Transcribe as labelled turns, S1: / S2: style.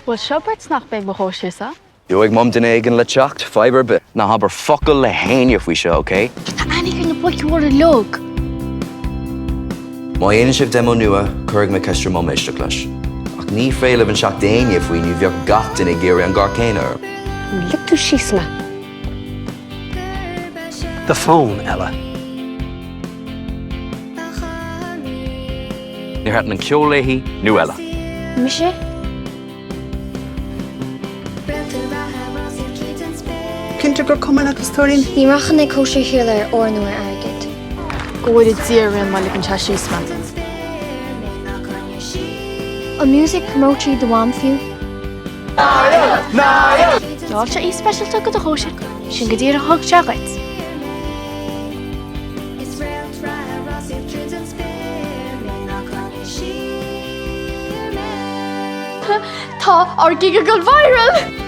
S1: Bhuel, seo beirt nach mbeidh mo chóisir sa.
S2: Gheobhaidh Mom duine éigin le teacht, fadhb ar bith. Ná habair focal le héinne faoi seo, ok?
S1: Tá aithne ar na boic mhóra uilig.
S2: Má dhéanann sibh demo nua, cuirfidh mé ceist ar Mom éisteacht leis. Ach ní féidir libh inseacht d'éinne faoi nó bheadh gach duine ag iarraidh an gar céanna orm.
S3: Lig tú síos mé.
S4: Do phone, Ella.
S2: Níor thaitin an ceol léi nó Ella.
S3: Mise?
S5: Cinnte gur cuma leat a stóirín?
S3: Ní rachainn ag cóisir Shíle ar ór nó ar airgead.
S1: Go bhfóire Dia orainn má ligeann sé síos mé.
S3: An music promoter do mham fiú?
S1: D'fháil sé aoi speisialta do do chóisir, sin go díreach a thug sé dhuit. Tá ár gig ag dul viral!